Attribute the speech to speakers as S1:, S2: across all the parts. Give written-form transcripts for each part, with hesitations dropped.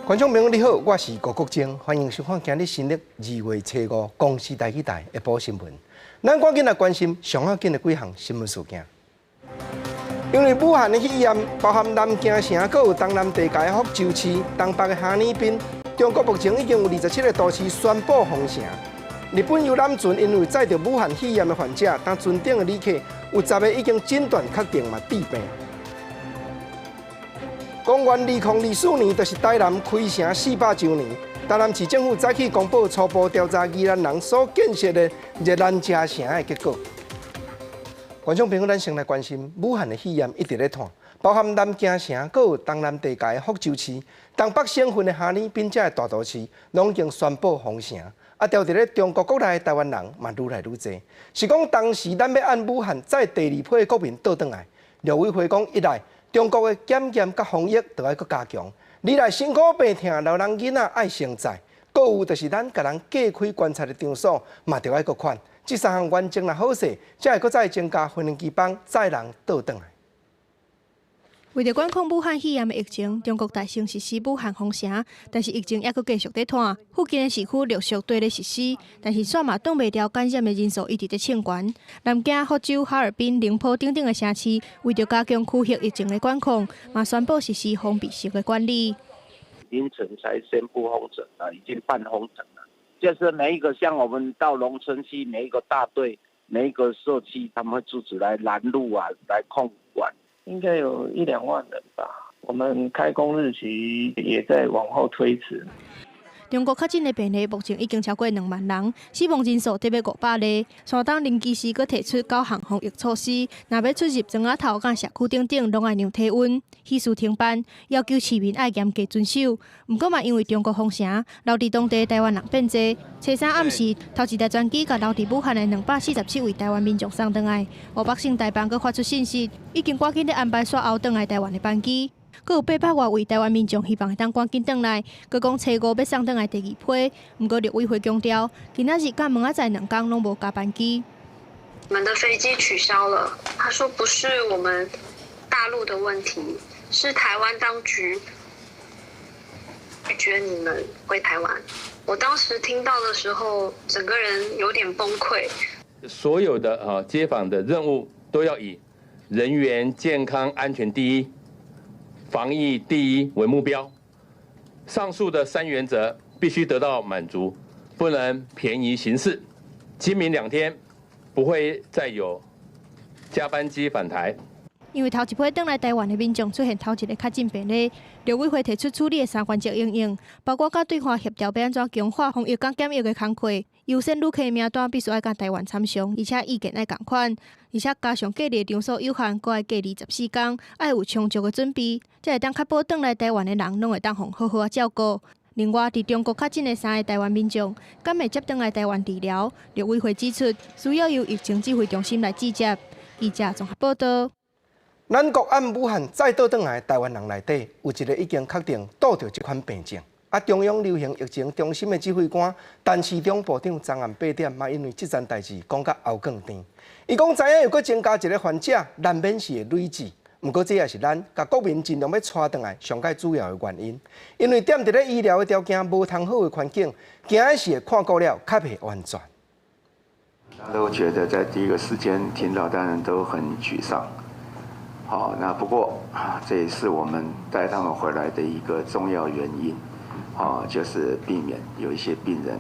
S1: 觀眾朋友你好，我是郭國晶，歡迎收看今日新曆2月初5公視台語台下晡新聞。咱趕緊來關心上要緊的幾項新聞事件。因為武漢的肺炎，包含南京城，閣有東南地界的福州市、東北的哈爾濱，中國目前已經有27個都市宣布封城。日本遊覽船因為載著武漢肺炎的患者，當船頂的旅客有10個已經診斷確定嘛致病。公元2024年，就是台南開城400週年。台南市政府早起公布初步調查宜蘭人所建設的熱蘭遮城的結果。觀眾朋友，咱先來關心武漢的肺炎一直咧傳，包含南京城、閣有東南地界的福州市、東北省份的哈爾濱這個大都市，攏已經宣布封城。啊，住佇咧中國國內的台灣人嘛愈來愈濟。是講當時咱欲按武漢載第二批的國民倒轉來，陸委會講一來，中國的檢驗佮防疫著愛閣加強；二來辛苦病疼，老人囡仔愛先載，閣有就是咱共人隔開觀察的場所嘛著愛閣寬。這三項原則若好勢，才會閣再增加飛機班載人倒轉來。
S2: 為著管控武漢肺炎的疫情，中國大聲實施武漢封城，但是疫情猶閣繼續佇傳。附近的市區陸續綴咧實施，但是煞嘛擋袂牢感染的人數一直佇衝懸。南京、福州、哈爾濱、寧波等等的城市，為著加強區域疫情的管控，嘛宣布實施封閉式的管理。
S3: 凌晨才宣布封城啊，已經半封城了。就是每一個像我們到農村去，每一個大隊、每一個社區，他們會組織來攔路啊，來控管。
S4: 應該有一兩萬人吧。我們開工日期也在往後推遲。
S2: 中國確診的病例目前已經超過2萬人，死亡人數達欲500例。山東臨沂市閣提出九項防疫措施，若欲出入莊仔頭佮社區等等，攏愛量體溫，喜事停辦，要求市民愛嚴格遵守。毋過嘛，因為中國封城，留佇當地台灣人變濟。初三暗時，頭一台專機共留佇武漢的247位台灣民眾送轉來。湖北省台辦閣發出信息，已經趕緊咧安排煞後轉來台灣的班機。閣有800外位台灣民眾希望會當趕緊轉來，閣講初五欲送轉來第二批。毋過陸委會強調，今仔日佮明仔載2工攏無加班機。
S5: 我們的飛機取消了，他說不是我們大陸的問題，是台灣當局拒絕你們回台灣。我當時聽到的時候，整個人有點崩潰。
S6: 所有的接訪的任務都要以人員健康安全第一，防疫第一為目標，上述的三原則必須得到滿足，不能便宜行事。今明兩天不會再有加班機返台。
S2: 因為頭一批轉來台灣的民眾出現頭一个確診病例，陸委會提出處理的三原則因應，包括佮對岸協調欲按怎強化防疫佮檢疫的工課，優先旅客名單必須愛佮台灣參詳，而且意見愛仝款，而且加上隔離場所有限，閣愛隔離14工，愛有充足的準備，才會當確保轉來台灣的人攏會當予好好仔照顧。另外，佇中國確診的三个台灣民眾，敢會接轉來台灣治療？陸委會指出，需要由疫情指揮中心來指接。記者綜合報道。
S1: 咱國按武漢載倒轉來台灣人內底，有一个已經確定著著這款病症。啊，中央流行疫情中心的指揮官陳時中部長昨暗8點嘛，因為這件代誌講甲喉囥甜。伊講知影又閣增加一个患者，難免是會累積。毋過這也是咱共國民盡量欲帶轉來上蓋主要的原因。因為踮佇咧醫療的條件無通好的環境，驚的是會看顧了較袂完全。
S7: 都覺得在第一個時間聽到，當然都很沮喪。好，那不過啊，這也是我們帶他們回來的一個重要原因，啊，就是避免有一些病人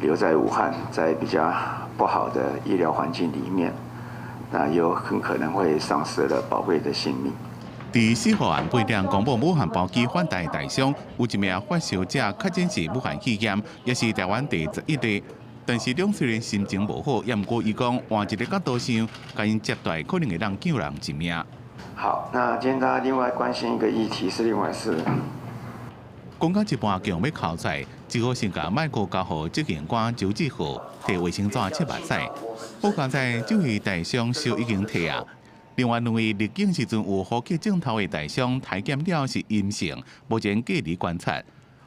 S7: 留在武漢，在比較不好的醫療環境裡面，那有很可能會喪失了寶貴的性命。
S8: 佇4號暗8點公布武漢包機返台大傷，有一名發燒者確診是武漢肺炎，也是台灣第11例。陳時中雖然心情無好，也毋過伊講換一个角度想，共𪜶接待可能會當救人一命。
S7: 好，那今天大家另外關心一個議題是另外是，
S8: 講到一半強欲哭出來，只好先共麥克交予執行官周志浩，提衛生紙拭目屎。好佳哉這位大傷燒已經退啊。另外兩位入境時陣有呼吸症頭的大傷，體檢了是陰性，目前隔離觀察。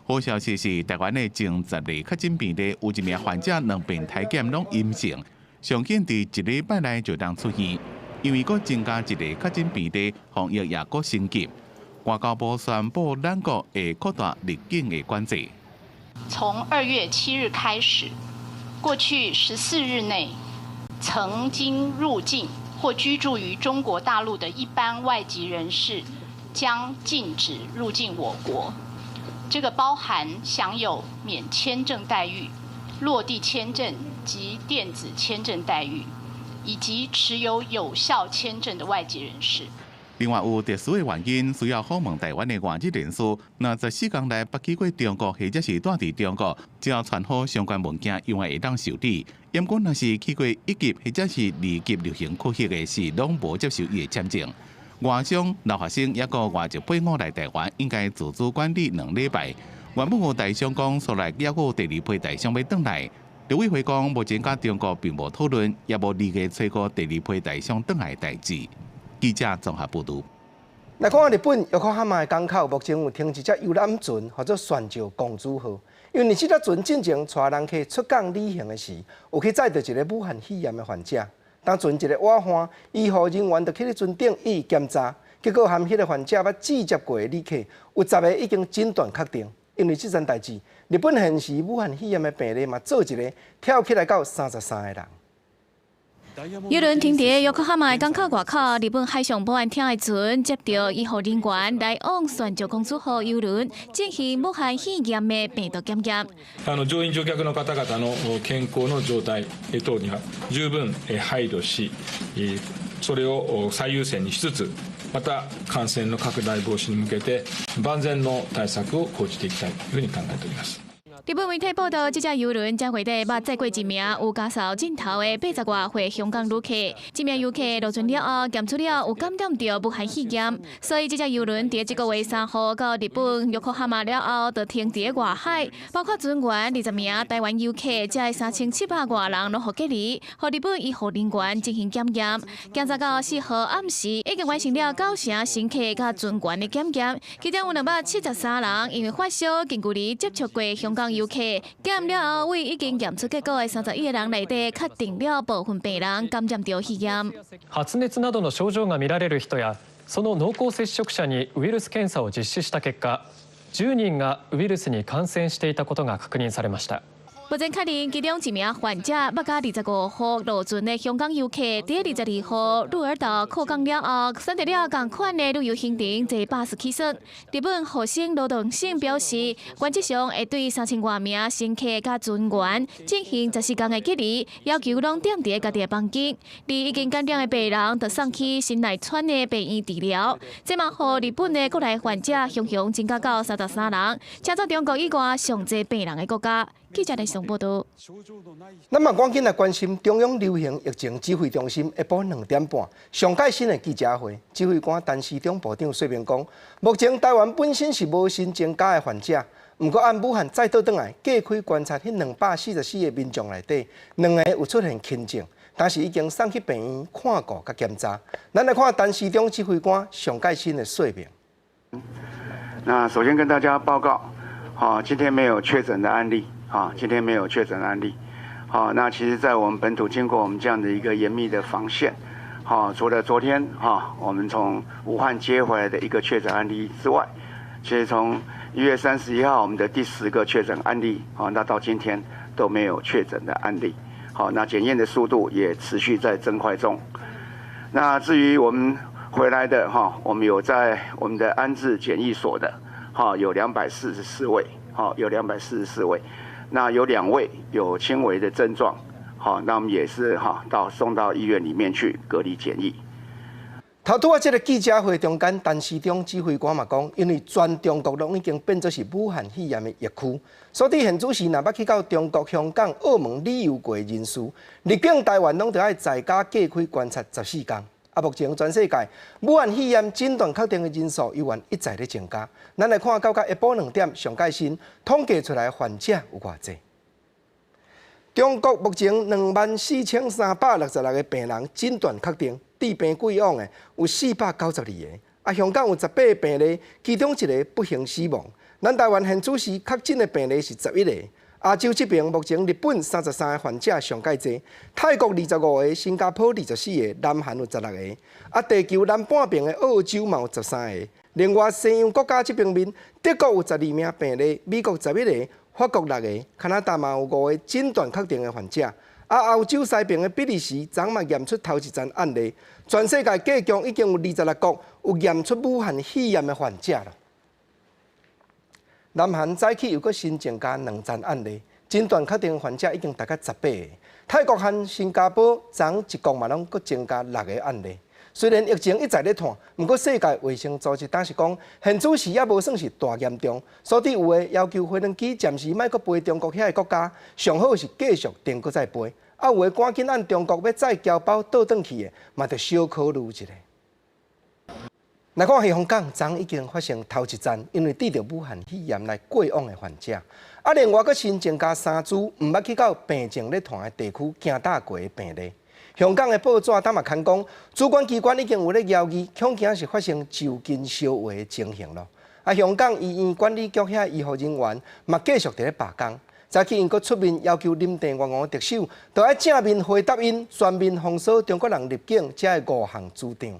S8: 好消息是，台灣的前10例確診病例有一名患者兩遍體檢攏陰性，上緊佇一禮拜內就當出院。因為閣增加一例確診病例，防疫也閣升級。外交部宣布，咱國會擴大入境的管制。
S9: 從2月7日開始，過去14日內曾經入境或居住於中國大陸的一般外籍人士，將禁止入境我國。這個包含享有免簽證待遇、落地簽證及電子簽證待遇，以及持有有效簽證的外籍人士。
S8: 另外有特殊的原因需要訪問臺灣的外籍人士，若14天內捌去過中國或者是蹛佇中國，只要傳好相關文件，樣會當受理。毋過若是去過一級或者是二級流行區域的，是攏無接受伊的簽證。外商、留學生抑閣外籍配偶來臺灣，應該自主管理2禮拜。原本有台商講，煞來抑閣有第二批台商欲轉來。陸委會講，目前佮中國並無討論，也無擬計催過第二批台商轉來代誌。記者綜合報導。
S1: 來看日本玉科哈馬的港口，目前有停一隻遊覽船，號做船石公主號。因為這隻船進前帶人客出港旅行的時，有去載著一个武漢肺炎的患者。當船一个倚岸，醫護人員就去咧船頂予伊檢查，結果含彼个患者捌接觸過的旅客，有10個已經診斷確定。因為這件代誌，日本現時武漢肺炎的病例嘛，做一个跳起來到33個人。
S10: 郵輪停佇玉科哈馬的港口外口，日本海上保安廳的船接著醫護人員來往船石公主號郵輪進行武漢肺炎的病毒檢驗。
S11: 乗員乗客の方々の健康の狀態等には十分配慮し、それを最優先にしつつ、また感染の拡大防止に向けて万全の対策を講じていきたいというふうに考えております。
S10: 日本媒體報道，這隻郵輪這月底捌載過一名有家嫂鏡頭的80外歲香港旅客。這名遊客落船了後，檢出了有感染著武漢肺炎，所以這隻郵輪佇這個月3號到日本玉科哈馬了後，就停佇外海，包括船員20名台灣遊客，這3700外人攏予隔離，予日本醫護人員進行檢驗。檢查到4號暗時，已經完成了九成乘客佮船員的檢驗，其中有273人因為發燒近距離接觸過香港遊客，檢了後，為已經驗出結果的31個人內底，確定了部分病人感染著肺炎。
S12: 発熱などの症状が見られる人やその濃厚接觸者にウイルス検査を実施した結果、10人がウイルスに感染していたことが確認されました。
S10: 目前確認其中一名患者，捌佮25號落船的香港遊客，佇22號鹿兒島靠港了後，選擇了仝款的旅遊行程，坐巴士去耍。日本厚生勞動省表示，原則上會對3000外名乘客佮船員進行14天的隔離，要求攏踮佇家己的房間。而已經感染的病人，就送去神奈川的病院治療。這嘛予日本的國內患者雄雄增加到33人，成做中國以外上濟病人的國家。記者來上報道。
S1: 咱嘛趕緊來關心中央流行疫情指揮中心下晡2點半上蓋新的記者會，指揮官陳時中部長說明講，目前臺灣本身是無新增加的患者，毋過按武漢再倒轉來隔開觀察彼244個民眾內底，兩个有出現輕症，但是已經送去病院看顧佮檢查。咱來看陳時中指揮官上蓋新的說明。
S7: 那首先跟大家報告，好，今天沒有確診的案例。啊，今天沒有確診案例。好，那其實，在我們本土經過我們這樣的一個嚴密的防線，好，除了昨天哈，我們從武漢接回來的一個確診案例之外，其實從1月31號我們的第10個確診案例，好，那到今天都沒有確診的案例。好，那檢驗的速度也持續在增快中。那至於我們回來的哈，我們有在我們的安置檢疫所的，哈，有兩百四十四位，好，有兩百四十四位。那有兩位有輕微的症狀，好，那我們也是哈到送到醫院裡面去隔離檢疫。
S1: 頭拄仔這个記者會中間，陳時中指揮官嘛講，因為全中國攏已經變做是武漢肺炎的疫區，所以現此時若捌去到中國香港、澳門旅遊過的人士，入境臺灣攏著愛在家隔開觀察14天。啊，目前全世界武漢肺炎診斷確定的人數猶原一再咧增加。咱來看到甲下晡2點上蓋新統計出來患者有偌濟。中國目前24,366個病人診斷確定，治病歸往的有492個。啊，香港有18個病例，其中一个不幸死亡。咱臺灣現此時確診的病例是11個。亞洲這邊目前日本33個患者上蓋濟，泰國25個，新加坡24個，南韓有16個。啊，地球南半邊的澳洲嘛有13個。另外，西洋國家這邊面，德國有12名病例，美國11個，法國六個，加拿大嘛有五個診斷確定的患者。啊，歐洲西邊的比利時，昨嘛驗出頭一宗案例。全世界計共已經有26國有驗出武漢肺炎的患者了。南韓早起又閣新增加兩宗案例，診斷確定患者已經達到18個。泰國和新加坡昨一共嘛攏閣增加六個案例。雖然疫情一再咧湠，毋過世界衛生組織當時講，現此時猶無算是大嚴重，所以有的要求飛輪機暫時莫閣飛中國遐个國家，上好是繼續停閣再飛。啊，有的趕緊按中國欲載僑胞倒轉去的，嘛著小考慮一下。來看香港，昨已經發生頭一宗因為得著武漢肺炎來過往的患者。啊，另外閣新增加三株毋捌去到病情咧湠的地區行踏過的病例。香港的報紙當嘛刊講，主管機關已經有咧猶豫，恐驚是發生就近消化的情形咯。啊，香港醫院管理局遐醫護人員嘛繼續佇咧罷工，早起𪜶閣出面要求林鄭月娥特首，著愛正面回答𪜶全面封鎖中國人入境這个五項主張。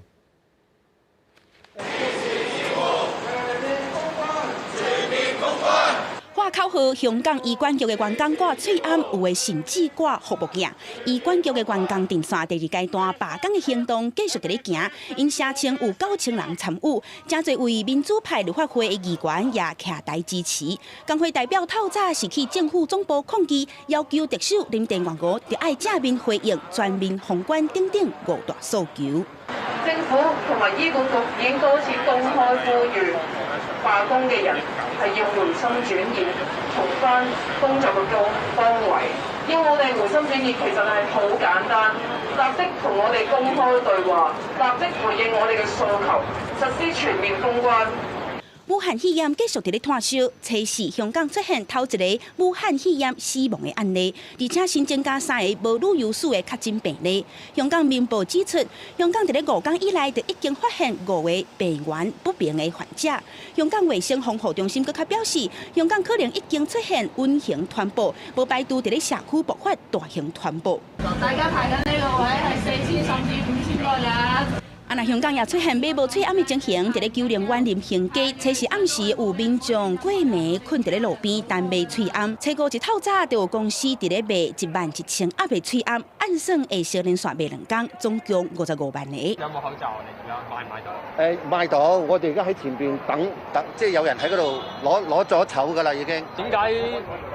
S13: 喊口號，香港醫管局的員工掛喙罨，有的甚至掛護目鏡。醫管局的員工陣線第二階段罷工的行動繼續佇咧行，𪜶聲稱有9000人參與，誠濟位民主派立法會的議員也徛台支持。工會代表透早是去政府總部抗議，要求特首林鄭月娥著愛正面回應全面封關等等五大訴求。
S14: 政府同埋醫管局已經多次公開呼籲罷工嘅人係要回心轉意，重返工作嘅崗位。要我哋回心轉意，其實係好簡單，立即同我哋公開對話，立即回應我哋嘅訴求，實施全面封關。
S13: 武漢肺炎繼續佇咧湠燒，初四香港出現頭一个武漢肺炎死亡的案例，而且新增加三个無旅遊史的確診病例。香港明報指出，香港佇咧5天以來就已經發現五个病源不明的患者。香港衛生防護中心閣較表示，香港可能已經出現隱形傳播，無排除佇咧社區爆發大型傳播。
S14: 大家排緊呢個位係4000甚至5000個人。
S13: 啊！若香港也出現買無喙罨的情形，佇咧九龍灣林興街，初四暗時有民眾過暝睏佇咧路邊等買喙罨。初五一透早就有公司佇咧賣11,000盒的喙罨，按算會燒連續賣兩工，總共55萬個。
S15: 有冇口罩啊？你而家買唔買到？
S16: 買到，我哋而家喺前邊等等，即係有人喺嗰度攞咗籌㗎啦，已經。
S15: 點解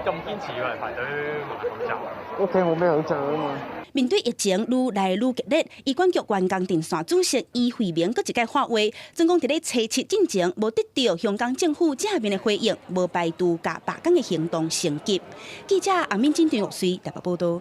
S15: 咁堅持要嚟排隊買口罩？
S17: 屋企冇咩口罩啊嘛。
S13: 面對疫情愈來愈激烈，醫管局員工陣線主席醫惠明閣一擺喊話，總講佇咧初七進前無得到香港政府正面的回應，無排除共罷工的行動升級。記者阿敏、金張玉穗台北報道。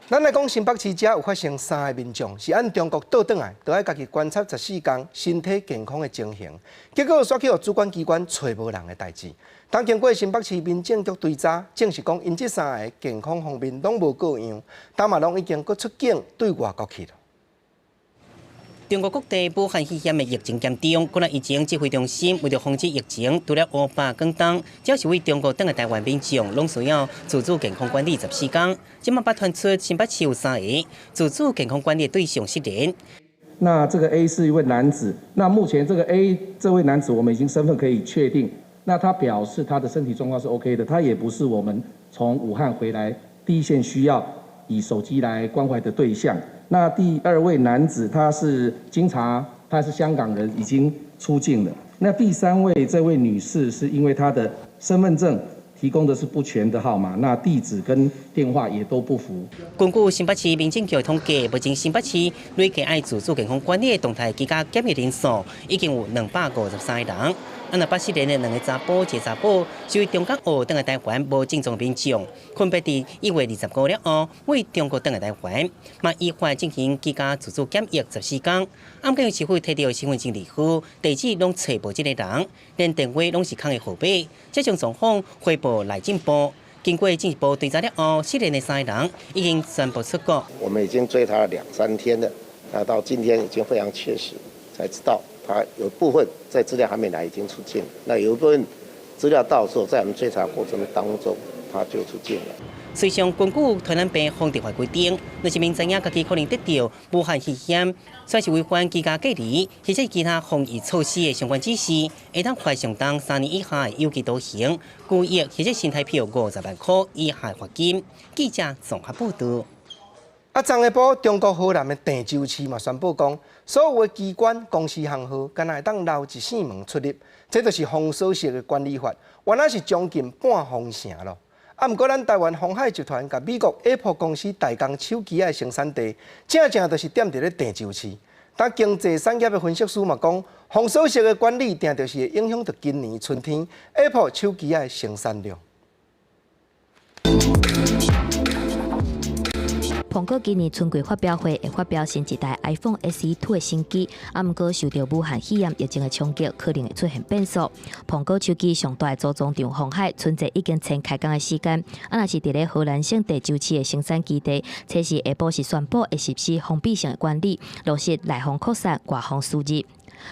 S1: 咱來講新北市遮有發生三个民眾是按中國倒轉來，著愛家己觀察14天身體健康的情形，結果煞去予主管機關揣無人的代誌。當經過新北市民政局追查，證實講𪜶這三个健康方面攏無過樣，當嘛攏已經閣出境對外國去了。
S18: 中國各地武漢肺炎的疫情嚴重，國內疫情指揮中心為著防止疫情，除了湖北、廣東，只要是對中國轉來台灣民眾，攏需要自主健康管理14天。這馬傳出新北市有三个自主健康管理對象失聯。
S19: 那這個 A 是一位男子，那目前這個 A 這位男子，我們已經身份可以確定。那他表示他的身體狀況是 OK 的，他也不是我們從武漢回來第一線需要以手機來關懷的對象。那第二位男子他是經查，他是香港人，已經出境了。那第三位這位女士是因為她的身份證提供的是不全的號碼，那地址跟電話也都不符。
S18: 根據新北市民政局統計，目前新北市累計愛自主健康管理的動態居家檢疫人數已經有253個人。啊，若八四年的兩个查埔，一个查某，是對中國學轉來台灣無症狀民眾，分別佇1月25了後，對中國轉來台灣，嘛依法進行居家自主檢疫14天。毋過是否提著身份證字號、地址攏揣無這个人，連電話攏是空的號碼，這種狀況匯報內政部。經過進一步追查了後，失聯的三个人已經宣布出國。
S20: 我們已經追查了兩三天了，那到今天已經非常確實，才知道。他有部分在資料還沒來已經出境，那有一部分資料到時候在我們追查過程當中，他他就出境了。
S18: 隨上根據傳染病防治法規定，若是民知影家己可能得著武漢肺炎，算是違反居家隔離或者其他防疫措施的相關指示，會當罰相當3年以下的有期徒刑、拘役或者新台幣50萬塊以下罰金。記者綜合報道。
S1: 啊，昨下晡中國河南的鄭州市嘛宣布講，所有的機關、公司行號，干焦會當留一扇門出入，這就是封鎖式的管理法，原來是將近半封城咯。啊，毋過咱台灣鴻海集團佮美國 Apple 公司代工手機的生產地，正正就是踮佇咧鄭州市。但經濟產業的分析師嘛講，封鎖式的管理，定就是會影響著今年春天 Apple 手機的生產量。
S21: 蘋果今年春季發表會會發表新一代 iPhone SE 2的新機，啊，毋過受著武漢肺炎疫情的衝擊，可能會出現變數。蘋果手機上大的組裝廠鴻海，春節已經前開工的時間，啊，若是佇咧河南省鄭州市的生產基地，這時下晡是宣布會實施封閉性的管理，落實內防擴散、外防輸入。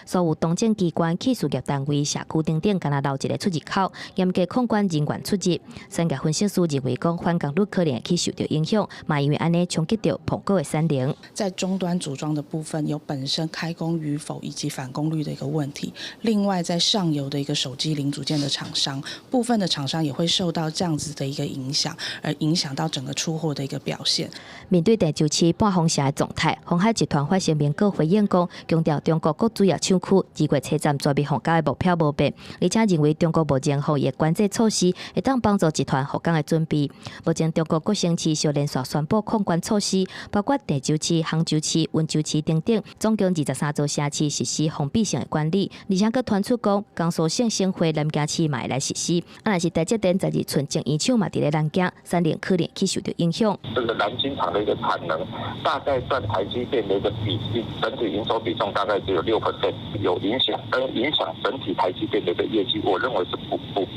S21: 所有黨政機關、企事業單位、社區等等，干焦留一个出入口，嚴格控管人員出入。產業分析師認為，講返工率可能會去受著影響，嘛因為按呢衝擊著蘋果的產能。
S22: 在終端組裝的部分，有本身開工與否以及返工率的一個問題。另外，在上游的一個手機零組件的廠商，部分的廠商也會受到這樣子的一個影響，而影響到整個出貨的一個表現。
S21: 面對鄭州市半封城的狀態，鴻海集團發聲明閣回應講，強調中國各主要廠區2月初十全面復工的目標無變，而且認為中國目前防疫管制措施會當幫助集團復工的準備。目前中國各省市相連續宣布控管措施，包括鄭州市、杭州市、溫州市等等，總共23座城市實施封閉性的管理。而且閣傳出講，江蘇省省會南京市嘛會來實施。啊，若是台積電12寸晶圓廠嘛佇咧南京，產能可能去受著影響。
S23: 這個南京廠的一個產能，大概佔台積電的一個比例，整體營收比重大概只有6%，有影響，但影響整體台積電的一個業績，我認為是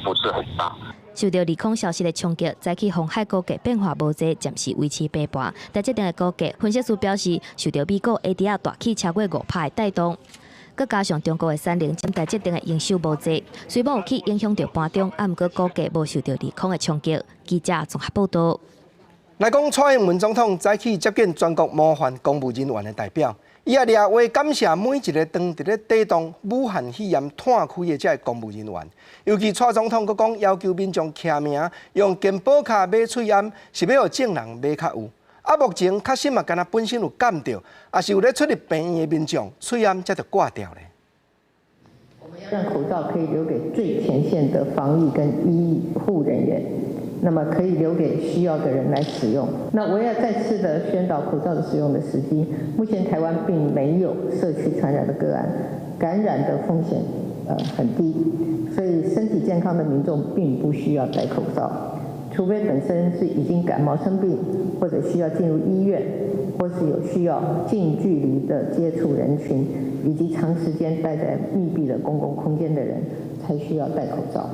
S23: 不是很大。
S21: 受著利空消息的衝擊，早起鴻海股價變化無濟，暫時維持平盤。台積電的股價，分析師表示，受著美股 ADR 大起超過5%的帶動，閣加上中國的產能佔台積電的營收無濟，雖無去影響著盤中，啊，毋過股價無受著利空的衝擊。記者綜合報導。
S1: 來講，蔡英文總統早起接見全國模範公務人員的代表，伊也掠話感謝每一个當佇咧抵擋武漢肺炎湠開的這个公務人員。尤其蔡總統閣講，要求民眾簽名用健保卡買喙罨，是欲予眾人買較有。啊，目前確實嘛，干焦本身有感著，抑是有咧出入病院的民眾，喙罨才著掛掉咧。
S24: 我們要讓口罩可以留給最前線的防疫跟醫護人員。那麼可以留給需要的人來使用。那我要再次的宣導口罩的使用的時機。目前台灣並沒有社區傳染的個案，感染的風險很低，所以身體健康的民眾並不需要戴口罩，除非本身是已經感冒生病，或者需要進入醫院，或是有需要近距離的接觸人群，以及長時間待在密閉的公共空間的人，才需要戴口罩。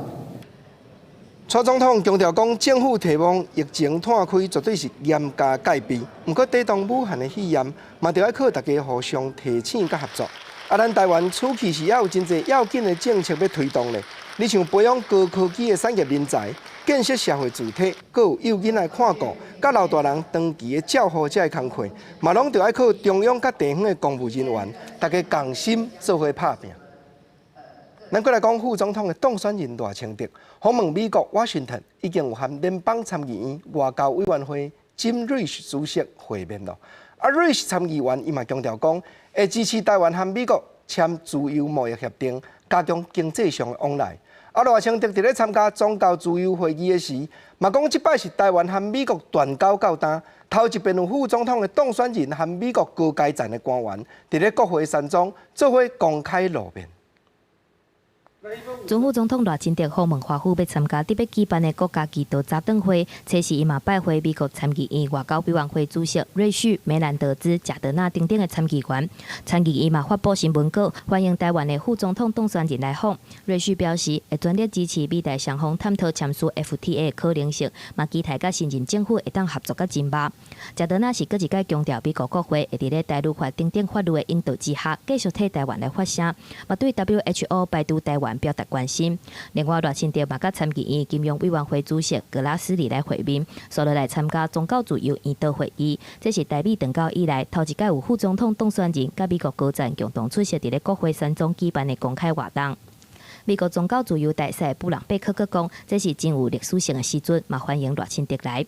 S1: 蔡總統強調講，政府提望疫情湠開，絕對是嚴加戒備。毋過，抵擋武漢的肺炎，嘛著愛靠大家互相提醒佮合作。啊，咱台灣此期是猶有真濟要緊的政策欲推動咧。你像培養高科技的產業人才，建設社會主體，閣有幼囡仔看顧，佮老大人長期的照護這个工課，嘛攏著愛靠中央佮地方的公務人員，大家仝心做伙拍拚。咱閣來講副總統的當選人賴清德訪問美國華盛頓，已經有和聯邦參議院外交委員會金瑞士主席會面咯。啊，瑞士參議員伊嘛強調講，會支持台灣和美國簽自由貿易協定，加強經濟上的往來。啊，賴清德佇咧參加宗教自由會議的時，嘛講這擺是台灣和美國斷交到今，頭一遍有副總統的當選人和美國高階層的官員，佇咧國會山莊做伙公開露面。
S21: 前副總統賴清德訪問華府，欲參加特別舉辦的國家祈禱早頓會，此時伊嘛拜會美國參議院外交委員會主席瑞許、梅蘭德茲、賈德納等等的參議員。參議院嘛發布新聞稿，歡迎台灣的副總統當選人來訪。瑞許表示，會全力支持美台雙方探討簽署 FTA 的可能性，嘛期待佮新任政府會當合作較緊密。賈德納是閣一擺強調，美國國會會佇咧台灣法等等法律的引導之下，繼續替台灣來發聲，嘛對 WHO 排除台灣。灣表達關心。另外，賴清德嘛佮參議院金融委員會主席格拉斯里來會面，紲落來參加宗教自由研討會議。這是台美斷交以來頭一擺有副總統當選人佮美國高層共同出席佇咧國會山莊舉辦的公開活動。美國宗教自由大使布朗貝克閣講，這是真有歷史性的時陣，嘛歡迎賴清德來。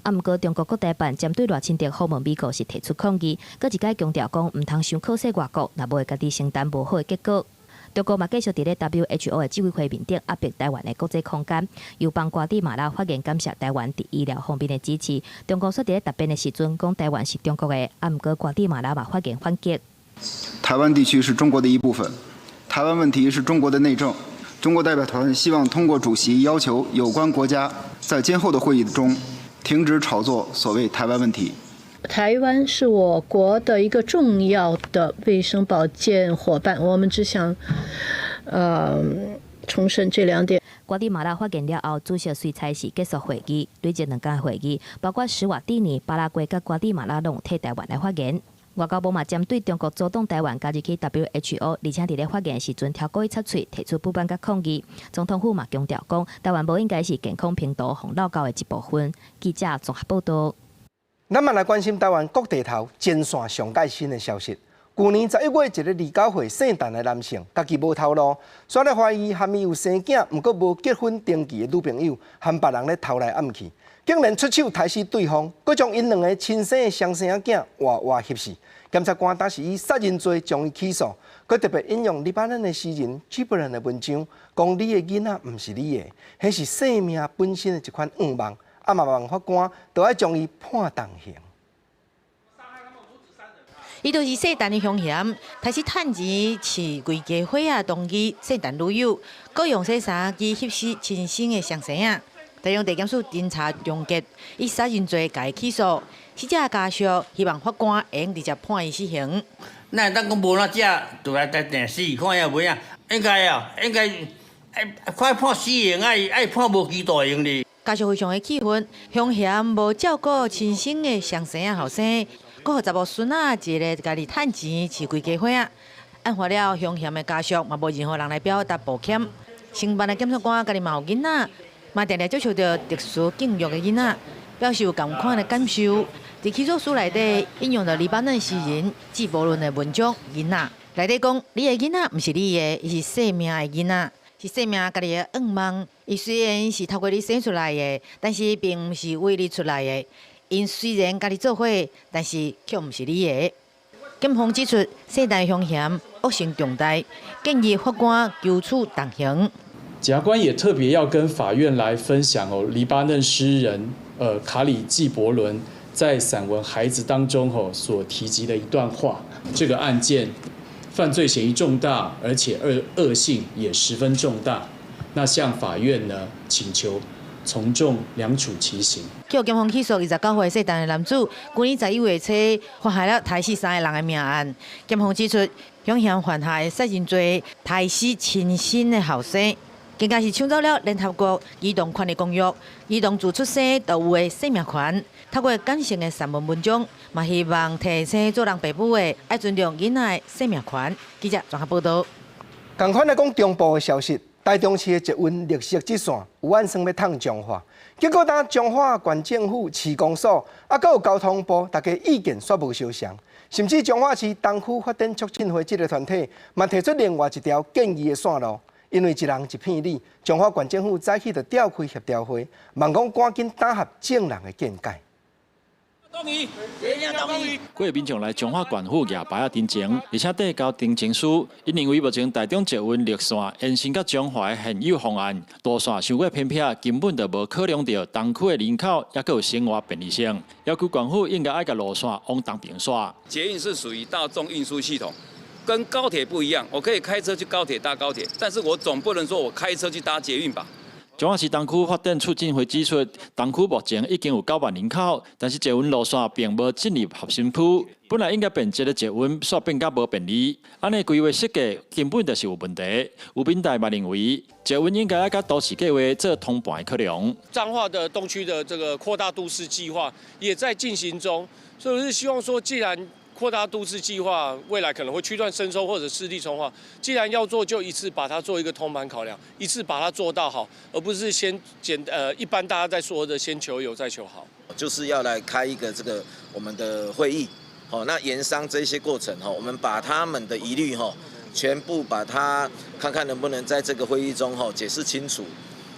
S21: 啊，毋過中國國台辦針對賴清德訪問美國是提出抗議，閣一擺強調講毋通傷靠勢外國，若無會家己承擔無好的結果。中國嘛繼續佇咧 WHO 的執委會面頂壓迫台灣的國際空間，又幫瓜地馬拉發言感謝台灣佇醫療方面的支持。中國煞佇咧答辯的時陣講台灣是中國的，啊，毋過瓜地馬拉嘛發言反擊。
S3: 台灣地區是中國的一部分，台灣問題是中國的內政。中國代表團希望通過主席要求有關國家在今後的會議中停止炒作所謂台灣問題。
S24: 台灣是我國的一個重要的衛生保健夥伴，我們只想，重申這兩點。
S21: 瓜地馬拉發言了後，主席隨差時結束會議，累積兩天會議，包括史瓦蒂尼、巴拉圭佮瓜地馬拉攏有替台灣來發言。外交部嘛針對中國阻擋台灣加入去 WHO，而且佇咧發言時陣刁故意插喙，提出不滿佮抗議。總統府嘛強調講，台灣無應該是健康病毒予漏勾的一部分。記者綜合報道。
S1: 咱嘛來關心台灣各地頭前線上蓋新的消息。舊年11月，一个29歲姓陳的男性，家己無頭路，煞咧懷疑含伊有生囝，毋過無結婚登記的女朋友，含別人咧偷來暗去，竟然出手刣死對方，閣將𪜶兩个親生的雙生仔活活翕死。檢察官當時以殺人罪將伊起訴，閣特別引用黎巴嫩的詩人紀伯倫的文章，講你的囡仔毋是你的，彼是生命本身的一款願望。啊嘛望法官都愛將伊判重刑。
S4: 伊就是姓陳的兇嫌，刣死趁錢飼規家伙仔同伊姓陳女友，閣用洗衫機翕死親生的雙生仔。台中地檢署偵查終結，以殺人罪共伊起訴。死者家屬希望法官會用直接判伊死刑。
S5: 咱會當講無哪食，就來來定死，看影袂啊？應該啊，應該愛快判死刑，愛愛判無期徒刑哩。
S4: 家屬非常的氣憤，兇嫌無照顧親生的雙生仔後生，閣予查某孫仔一个家己趁錢飼規家伙仔。案發了，兇嫌的家屬嘛無任何人來表達抱歉。承辦的檢察官家己嘛有囡仔，嘛定定接受著特殊教育的囡仔，表示有仝款的感受。佇起訴書內底引用著黎巴嫩詩人紀伯倫的文章《囡仔》，內底講：你的囡仔毋是你的，伊是生命的囡仔。是生命家己的願望，伊雖然是透過你生出來的，但是並毋是為你出來的。𪜶雖然佮你做伙，但是卻毋是你的。檢方指出，姓陳兇嫌惡性重大，建議法官求處重刑。
S6: 檢察官也特別要跟法院來分享哦，黎巴嫩詩人卡里紀伯倫在散文《孩子》當中吼所提及的一段話。這個案件犯罪嫌疑重大，而且惡性也十分重大。那向法院呢請求從重量處其刑。
S4: 予檢方起訴29歲姓陳的男子，舊年11月初犯下了刣死三個人的命案。檢方指出，兇嫌犯下的殺人罪，刣死親生的後生，更加是搶走了聯合國兒童權利公約兒童自出生就有的生命權。透過感性的散文文章，嘛希望提醒做人爸母的愛尊重囡仔的生命權。記者綜合報導。
S1: 仝款來講中部的消息，台中市的捷運綠色這線有按算欲迵彰化，結果當彰化縣政府、市公所，啊，閣有交通部，大家意見煞無相仝，甚至彰化市東區發展促進會這个團體，嘛提出另外一條建議的線路。因為一人一片語，彰化縣政府早起就召開協調會，望講趕緊綜合眾人的見解。
S25: 幾个民眾來彰化縣府舉牌仔陳情，而且遞交陳情書。𪜶認為目前台中捷運綠線延伸到彰化的現有方案，路線傷過偏僻，根本就無考量著東區的人口，抑閣有生活便利性，要求縣府應該愛共路線往東邊徙。
S26: 捷運是屬於大眾運輸系統，跟高鐵不一樣，我可以開車去高鐵搭高鐵，但是我總不能說我開車去搭捷運吧。
S25: 彰化市東區發展促進會指出，東區目前已經有9萬人口，但是捷運路線並無進入核心區，本來應該便捷的捷運，煞變甲無便利。按呢規劃設計根本就是有問題。吳秉岱嘛認為，捷運應該愛佮都市計劃做通盤的考量。
S27: 彰化的東區的這個擴大都市計劃也在進行中，所以我是希望說，既然
S2: 擴大都市計劃，未來可能會區段徵收或者市地重劃。既然要做，就一次把它做一個通盤考量，一次把它做到好，而不是先簡一般大家在說的先求有再求好。
S8: 就是要來開一個這個我們的會議，好，那研商這些過程，我們把他們的疑慮，全部把它看看能不能在這個會議中，解釋清楚。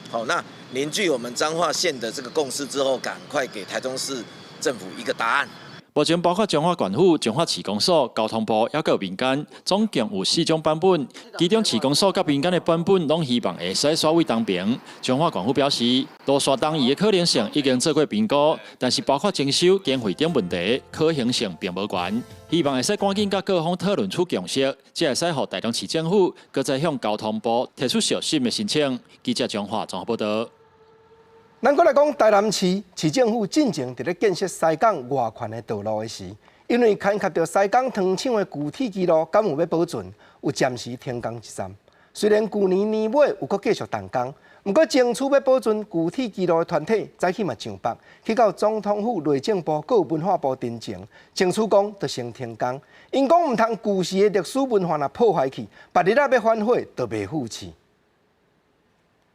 S8: 好，那凝聚我們彰化縣的這個共識之後，趕快給台中市政府一個答案。
S25: 目前包括彰化縣府、彰化市公所、交通部，抑閣有民間，總共有四種版本。其中市公所佮民間的版本，攏希望會使徙位東平。彰化縣府表示，路線東移的可能性已經做過評估，但是包括徵收、經費等問題，可行性並無懸。希望會使趕緊佮各方討論出共識，才會使予台中市政府閣再向交通部提出續審的申請。記者彰化綜合報道。
S1: 咱閣來講台南市市政府進前佇咧建設西港外環的道路的時，因為牽涉著西港糖廠的舊鐵支路，敢有欲保存，有暫時停工一暫。雖然舊年年尾有閣繼續動工，毋過爭取欲保存舊鐵支路的團體早起嘛上北，去到總統府、內政部、閣有文化部陳情，爭取講就先停工。𪜶講毋通舊時的歷史文化若破壞去，別日仔欲反悔就袂赴去。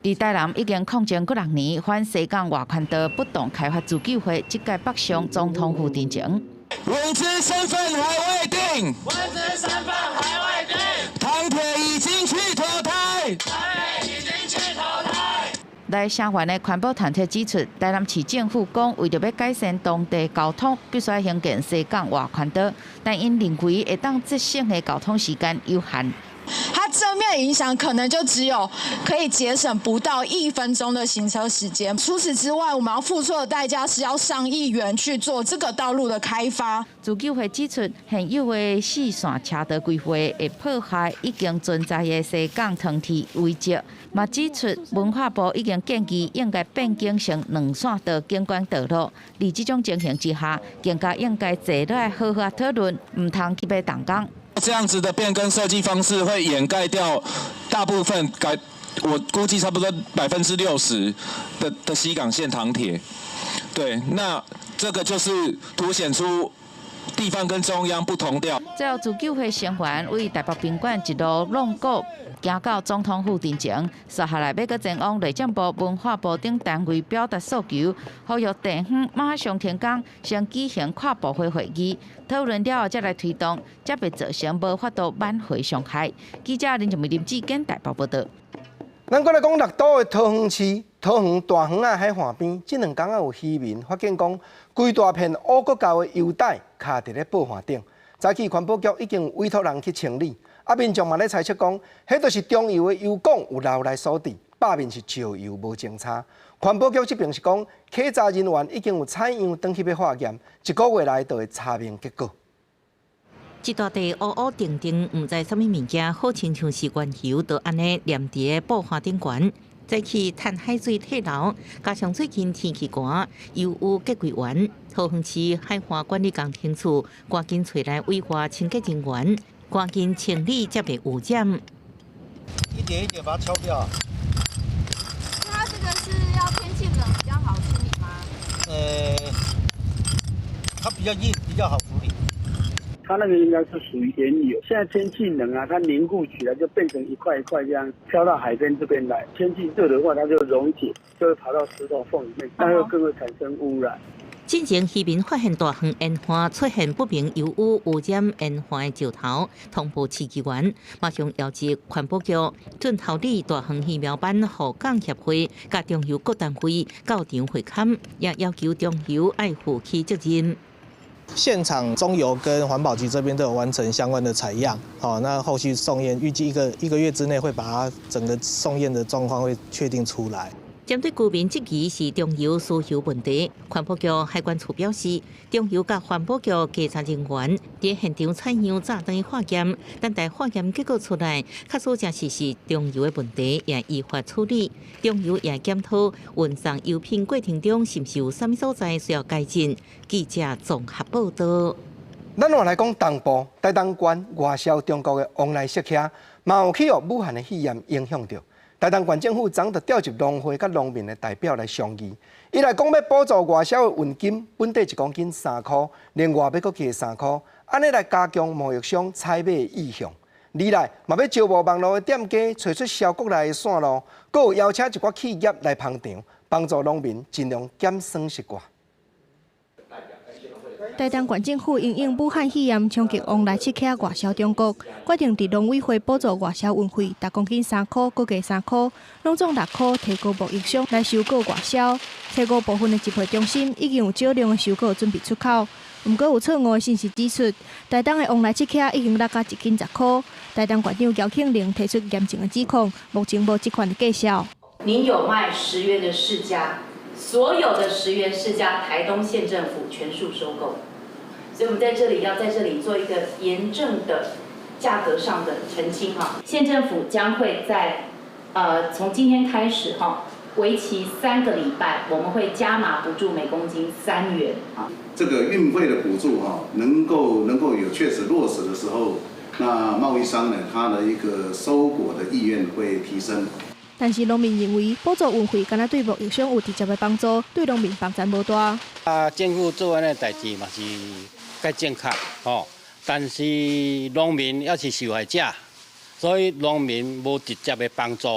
S9: 佇台南已經抗爭幾六年，反西港外環道不動開發自救會，這屆北上總統府陳情。
S10: 文資身份還未定，
S11: 文資身份還未定，
S10: 糖鐵已經去投胎，
S11: 糖鐵已經去投胎。
S9: 來聲援的環保團體指出，台南市政府講，為著欲改善當地交通，必須興建西港外環道，但𪜶認為會當節省的交通時間有限。
S12: 它正面影響可能就只有可以節省不到1分鐘的行車時間。除此之外，我們要付出的代價是要上億元去做這個道路的開發。
S9: 自救會指出，現有的四線車道規劃會破壞已經存在的西港糖鐵遺跡。嘛指出，文化部已經建議應該變更成兩線道景觀道路。佇這種情形之下，更加應該坐落來好好討論，毋通急欲動工。
S10: 這樣子的變更設計方式會掩蓋掉大部分，該我估計差不多60%的西港線糖鐵。對，那這個就是凸顯出地方跟中央不同調。
S9: 最後，自救會成員為台北賓館一路挵鼓行到總統府陳情，接下來欲閣前往內政部、文化部等單位表達訴求，呼籲地方馬上停工，先舉行跨部會會議，討論了後才來推動，才袂造成無法度挽回傷害。記者林靜梅、林志堅台北報道。
S1: 咱閣來講六都的桃園市，桃園大園仔海岸邊，這兩工仔有漁民發現講，規大片烏骨厚的油帶卡佇咧布岸頂。早起環保局已經委託人去清理，啊民眾嘛咧猜測講，彼就是中油的油管有漏來所致，罷免是石油無清查。環保局這邊是講，稽查人員已經有採樣轉去欲化驗，一個月內就會查明結果。
S27: 一大塊烏烏定定，毋知啥物物件，好親像是原油，就按呢黏佇咧布岸頂懸。早起趁海水退流，加上最近天氣寒，油污結櫃員。桃園市海岸管理工程處趕緊揣來委外清潔人員，趕緊清理，才袂污染。
S16: 一點一點把它敲掉。
S28: 它這個是要天氣冷比較好處理嗎？
S16: 它比較硬，比較好處理。
S17: 它那個應該是屬於原油。現在天氣冷啊，它凝固起來就變成一塊一塊這樣飄到海邊這邊來。天氣熱的話，它就溶解，就會跑到石頭縫裡面，那又更會產生污染。
S27: 進前漁民發現大園沿岸出現不明油污污染沿岸的石頭，通報市議員，馬上邀集環保局、圳頭里大園魚苗班護港協會、佮中油各單位到場會勘，也要求中油愛負起責任。
S29: 現場中油跟環保局這邊都有完成相關的採樣，好，那後續送驗，預計一個月之內會把它整個送驗的狀況會確定出來。
S27: 針對居民質疑是中油輸油問題，環保局海關處表示，中油佮環保局稽查人員佇現場採樣早轉去化驗，等待化驗結果出來，確實證實是中油的問題，也依法處理。中油也檢討運送油品過程中是毋是有啥物所在需要改進。記者綜合報道。
S1: 咱換來講東部台東縣外銷中國的旺來雪茄，嘛有去予武漢的肺炎影響著。台東縣政府昨就召集農會佮農民的代表來商議，伊來講欲補助外銷的運金，本地一公斤3箍，另外欲閣加3箍，按呢來加強貿易商採買的意向。二來嘛欲招募網路的店家，揣出銷國內的線路，閣有邀請一寡企業來捧場，幫助農民盡量減損失寡。
S7: 台東縣政府因應武漢肺炎衝擊旺來七客外銷中國，決定佇農委會補助外銷運費，逐公斤三箍，閣加三箍，攏總6箍，提高貿易商來收購外銷。初五部分的集配中心已經有少量的收購準備出口，毋過有錯誤的信息指出，台東的旺來七客已經落甲一斤10箍。台東縣長姚慶鈴提出嚴正的指控，目前無這款的介紹。
S13: 您有賣10元的釋迦，所有的十元釋迦，台東縣政府全數收購。所以，我們在這裡要在這裡做一個嚴正的價格上的澄清哈。縣政府將會在從今天開始哈，為期3個禮拜，我們會加碼補助每公斤3元啊。
S14: 這個運費的補助哈，能夠有確實落實的時候，那貿易商呢，他的一個收果的意願會提升。
S7: 但是農民認為補助運費，敢若對貿易商有直接的幫助，對農民幫助無大。
S15: 啊，政府做按呢代誌嘛是較正確吼，但是農民猶是受害者，所以農民無直接的幫助。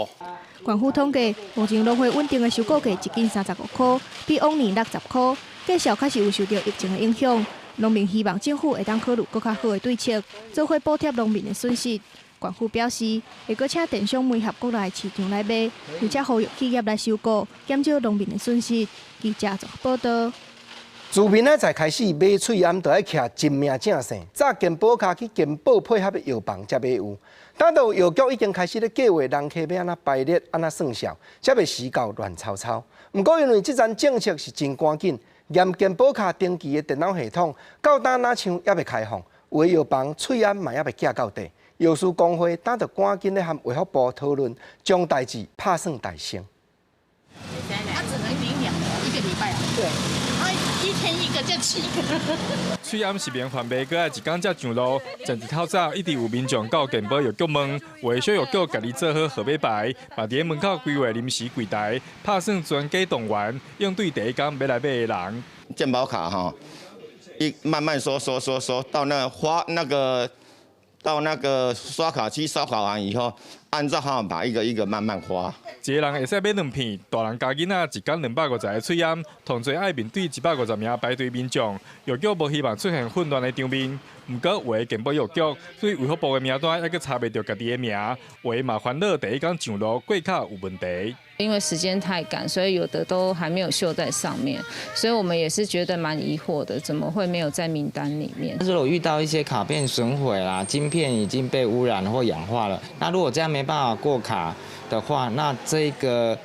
S7: 縣府統計，目前農會穩定的收購價一斤35箍，比往年60箍。價數確實有受著疫情的影響，農民希望政府會當考慮閣較好的對策，做伙補貼農民的損失。縣府表示，會閣請電商媒合國內市場來賣，而且呼籲企業來收購，減少農民的損失。記者綜合報導。
S1: 自明仔載開始買喙罨，就愛徛實名正姓，早健保卡去健保配合的藥房才買有。等到藥局已經開始咧計劃人客欲按怎排列、按怎算數，才袂時到亂糟糟。毋過因為這陣政策是真趕緊，驗健保卡登記的電腦系統，到今若像猶未開放，有的藥房喙罨嘛猶未寄到底。藥師公會今就趕緊咧和衛福部討論，將代誌拍算代先。
S18: 他只能領兩個，一個禮拜。對。一天一個就七個。
S19: 喙罨實名販賣，閣愛一工才上路。前一透早一直有民眾到健保藥局問，有的小藥局家己做好號碼牌，嘛佇門口規劃臨時櫃台，拍算全家動員，應對第一工欲來買的人。
S20: 健保卡哈，一慢慢收收收收到那發那個到那個刷卡機刷卡完以後，按照號碼一個一個慢慢發。
S19: 一個人會使買兩片，大人加囡仔一工250個喙罨，同濟愛面對150名排隊民眾，藥局無希望出現混亂的場面。毋過有的健保藥局對衛福部的名單猶閣查袂著家己的名，有的嘛煩惱第一工上路過卡有問題。
S22: 因為時間太趕，所以有的都還沒有秀在上面，所以我們也是覺得蠻疑惑的，怎麼會沒有在名單裡面？
S23: 如果遇到一些卡片損毀啦，晶片已經被污染或氧化了，那如果這樣沒辦法過卡的話，那這個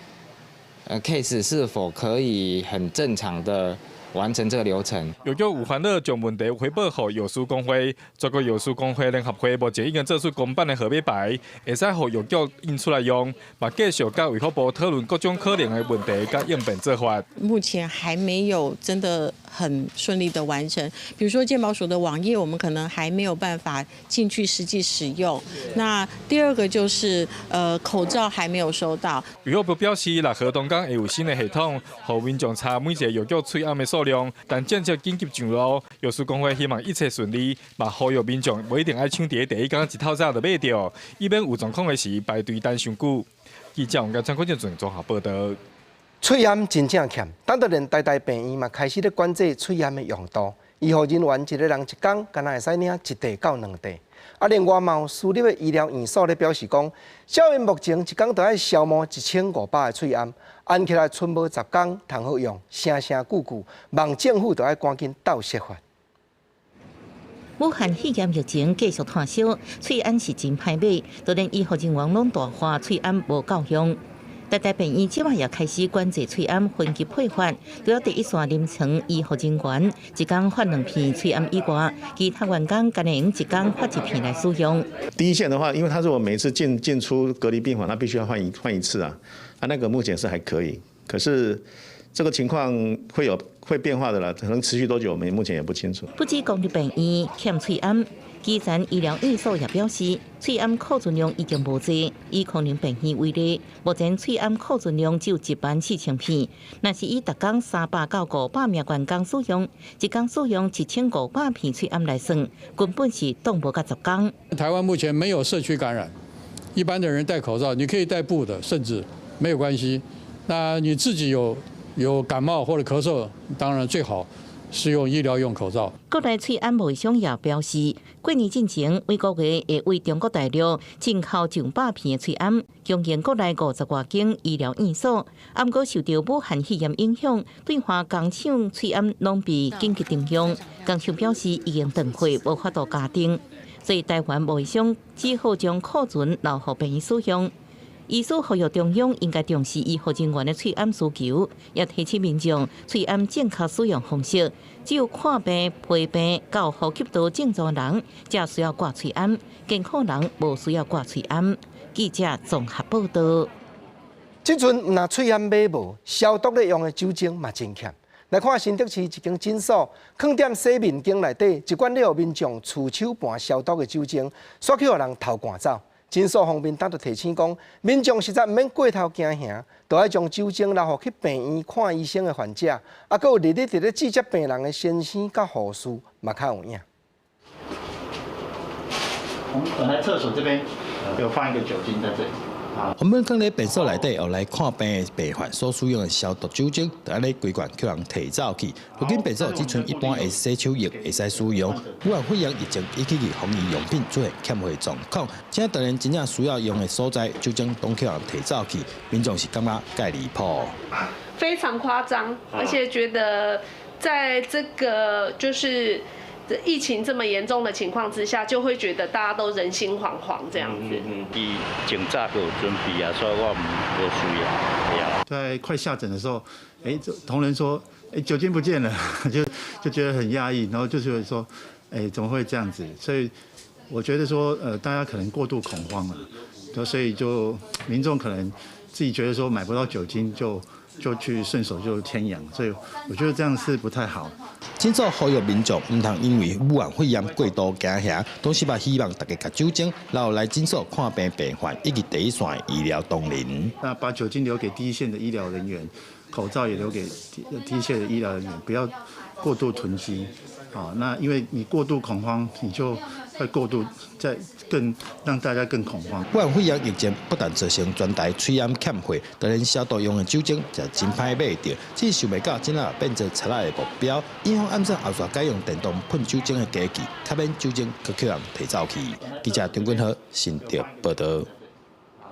S23: case 是否可以很正常的完成這個流程？
S19: 藥局有煩惱，將問題回報予藥師公會，全國藥師公會聯合會目前已經做出公版的號碼牌，會使予藥局印出來用，嘛繼續佮衛福部討論各種可能的問題佮應變做法。
S30: 目前還沒有真的很順利的完成，比如說健保署的網頁，我們可能還沒有辦法進去實際使用。那第二個就是口罩還沒有收到。
S19: 衛福部表示，六號東港會有新的系統，予民眾查每一個藥局喙罨的數量，但政策緊急上路，藥師公會希望一切順利，嘛呼籲民眾無一定愛搶佇第一工一透早就買著，以免有狀況的時排隊等傷久。記者王家川、郭建俊綜合報導。
S1: 喙罨真正欠，等到連台大病院嘛開始咧管制喙罨的用度，醫護人員一個人一工，敢若會使領一袋到兩袋。啊，另外嘛有私立的醫療院所咧表示講，照𪜶目前一工著愛消磨1500個喙罨，按起來賰無10工通好用，聲聲句句，望政府著愛趕緊鬥設法。
S27: 武漢肺炎疫情繼續湠燒，喙罨是真歹買，就連醫護人員攏大話喙罨無夠用。台大病院這擺也開始管制喙罨分級配發，除了第一線臨床醫護人員一工發兩片喙罨以外，其他員工干焦會用一工發一片來使用。
S31: 第一線的話，因為他如果每次進出隔離病房，他必須要換一次啊，啊那個目前是還可以，可是這個情況會變化的啦，可能持續多久，我們目前也不清楚。
S27: 不止公立病院欠喙罨。基層醫療院所也表示，喙罨庫存量已經無濟。以康寧病院為例，目前喙罨庫存量只有14,000片。若是以逐工300到500名員工使用，一工使用1500片喙罨來算，根本是擋無到10工。
S2: 台灣目前沒有社區感染，一般的人戴口罩，你可以戴布的，甚至沒有關係。那你自己有感冒或者咳嗽，當然最好是用醫療用口罩。
S27: 國內喙罨貿易商也表示，過年進前每個月會為中國大陸進口上百片的喙罨，供應國內50外間醫療院所。毋過受著武漢肺炎影響，對華工廠喙罨攏被緊急停用。工廠表示已經斷貨，無法度加訂，所以台灣貿易商只好將庫存留予病院使用。醫師呼籲中央應該重視醫護人員的喙罨需求，也提醒民眾喙罨正確使用方式。只有看病、陪病、佮呼吸道症狀人，才需要掛喙罨；健康人無需要掛喙罨。記者綜合報道。
S1: 這陣毋但喙罨買無，消毒咧用的酒精嘛真欠。來看新竹市一間診所，囥踮洗面間內底一罐咧予民眾觸手盤消毒的酒精，煞去予人偷灌走。診所方面當就提醒講，民眾實在毋免過頭驚嚇，都愛將酒精留予去病院看醫生的患者，啊，閣有日日佇咧接觸病人的先生佮護士嘛較有影。
S3: 我們本來廁所這邊有放一個酒精在這裡。
S4: 原本囥佇病所內底，予來看病的病患所使用的消毒酒精，就按呢規罐予人提走去。如今病所只賰一般的洗手液會使使用。武漢肺炎疫情引起防疫用品出現欠貨狀況，這當然真正需要用的所在，酒精攏予人提走去，民眾是感覺蓋離譜。
S5: 非常誇張，而且覺得在這個就是疫情這麼嚴重的情況之下，就會覺得大家都人心惶惶這樣子。
S6: 伊前早就有準備啊，所以我無需要。
S3: 在快下診的時候，哎，同仁說，哎，酒精不見了，就覺得很壓抑，然後就是說，哎，怎麼會這樣子？所以我覺得說，大家可能過度恐慌了，所以就民眾可能自己覺得說買不到酒精就去順手就添養，所以我覺得這樣是不太好。
S4: 診所呼籲民眾毋通因為武漢肺炎過度驚嚇，同時嘛希望大家共酒精留來診所看病病患以及第一線醫療同仁。
S3: 那把酒精留給第一線的醫療人員，口罩也留給第一線的醫療人員，不要過度囤積。啊，那因為你過度恐慌，你就會過度再更讓大家更恐慌。
S4: 武漢肺炎疫情不但造成全台喙罨欠貨，就連消毒用的酒精也真歹買著，這想袂到這下變做賊仔的目標。院方暗算後續改用電動噴酒精的機器，較免酒精閣予人提走去。記者張君豪新竹報道。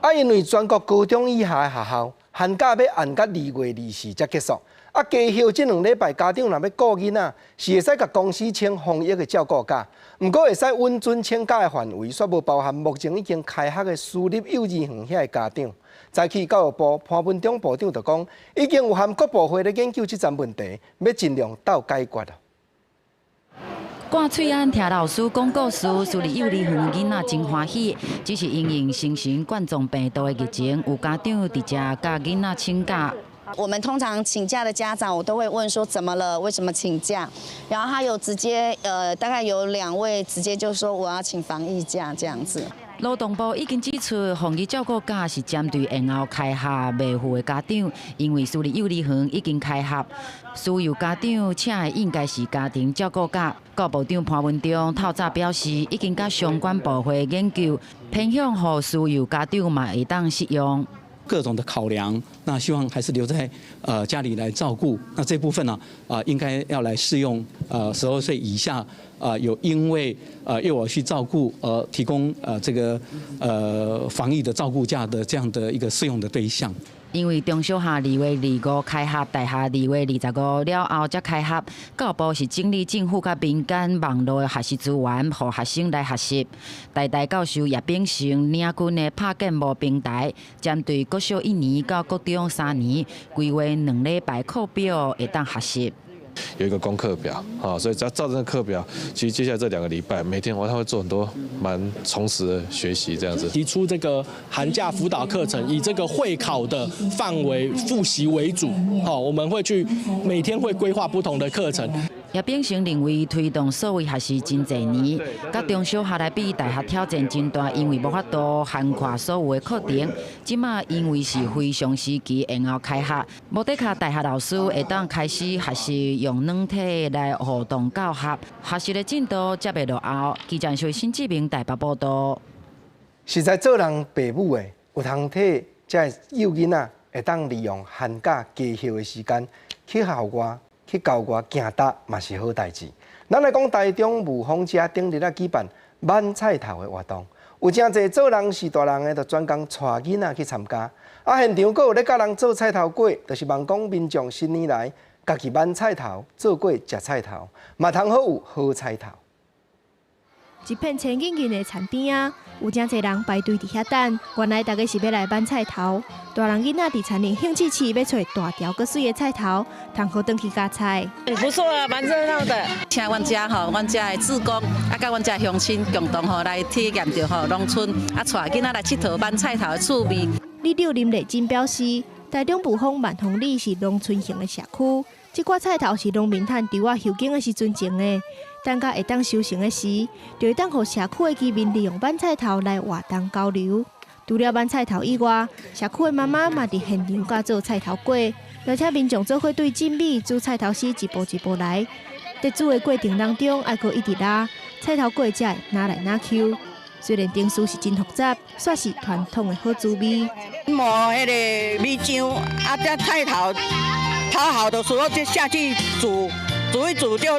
S1: 啊，因為全國高中以下的學校寒假欲延到2月24才結束。啊，加歇這兩禮拜，家長若欲顧囡仔，是會使共公司請防疫的照顧假。毋過會使允准請假的範圍，煞無包含目前已經開學的私立幼兒園遐的家長。早起教育部潘文忠部長就講，已經有和各部會咧研究這層問題，欲盡量鬥解決。
S9: 掛喙罨聽老師講故事，私立幼兒園囡仔真歡喜。只是因應新型冠狀病毒的疫情，有家長佇遮共囡仔請假。
S8: 我們通常請假的家長，我都會問說怎麼了，為什麼請假？然後他有直接，大概有2位直接就說我要請防疫假這樣子。
S9: 勞動部已經指出，防疫照顧假是針對延後開學未赴的家長，因為私立幼兒園已經開學，私幼家長請的應該是家庭照顧假。教育部長潘文忠透早表示，已經佮相關部會研究，偏向予私幼家長嘛會當適用。
S11: 各種的考量，那希望還是留在家裡來照顧。那這部分呢，應該要來適用12歲以下有因為幼兒需照顧而提供這個防疫的照顧假的這樣的一個適用的對象。
S9: 因為中小學2月25開學，大學2月25了後才開學。教育部是整理政府佮民間網路的學習資源，予學生來學習。台大教授葉秉成領軍的拍建模平台，針對國小一年到國中三年，規劃2禮拜課表會當學習。
S21: 有一個功課表，所以只要照這個課表，其實接下來這2個禮拜，每天我他會做很多蠻充實的學習，這樣子。
S24: 提出這個寒假輔導課程，以這個會考的範圍複習為主，好，我們會去每天會規劃不同的課程。
S9: 葉秉成認為推動數位學習真濟年，佮中小學來比，大學挑戰真大，因為無法度涵蓋所有的課程。這馬因為是非常時期延後開學，無的確大學老師會當開始學習用軟體來互動教學，學習的進度才袂落後。記者新志明台北報道。
S1: 實在做人爸母的，有通替這个幼囡仔會當利用寒假加休的時間去校外、去郊外行踏，嘛是好代誌。咱來講台中霧峰遮頂日仔舉辦挽菜頭的活動，有誠濟做人是大人的，就專工帶囡仔去參加。啊，現場閣有咧教人做菜頭粿，就是望講民眾新年來家己挽菜頭，做粿食菜頭，嘛通好有好彩頭。
S7: 一片青銀銀的田邊仔，有誠濟人排隊佇遐等。原來大家是欲來挽菜頭，大人囡仔佇田裡興致起，欲揣大條閣媠的菜頭，通好轉去加菜。
S10: 不錯啊，蠻熱鬧的。請阮遮吼，阮遮的志工啊，佮阮遮鄉親共同吼來體驗著吼農村啊，帶囡仔來𨑨迌挽菜頭的趣味。
S7: 里長林麗珍表示，台中霧峰萬豐里是農村型的社區，這寡菜頭是農民趁稻仔收耕的時陣種的。等到會當收成的時，就會當予社區的居民利用挽菜頭來活動交流。除了挽菜頭以外，社區的媽媽嘛佇現場教做菜頭粿，而且民眾做伙對進米煮菜頭時一步一步來。佇煮的過程當中，愛閣一直拉菜頭粿才會若來若 Q。雖然程序是真複雜，煞是傳統的好滋味。
S12: 磨彼个米漿，啊，這菜頭炒好的時候就下去煮，煮一煮就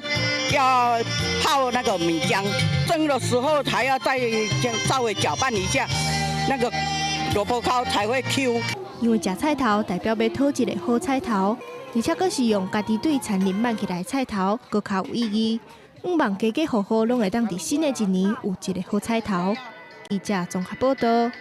S12: 要泡那個米漿，蒸的時候還要再稍微攪拌一下，那個蘿蔔糕才會 Q。
S7: 因為食菜頭代表欲討一个好彩頭，而且閣是用家己對田裡挽起來的菜頭，閣較有意義。向望家家戶戶攏會當佇新的一年有一个好彩頭。記者綜合報道。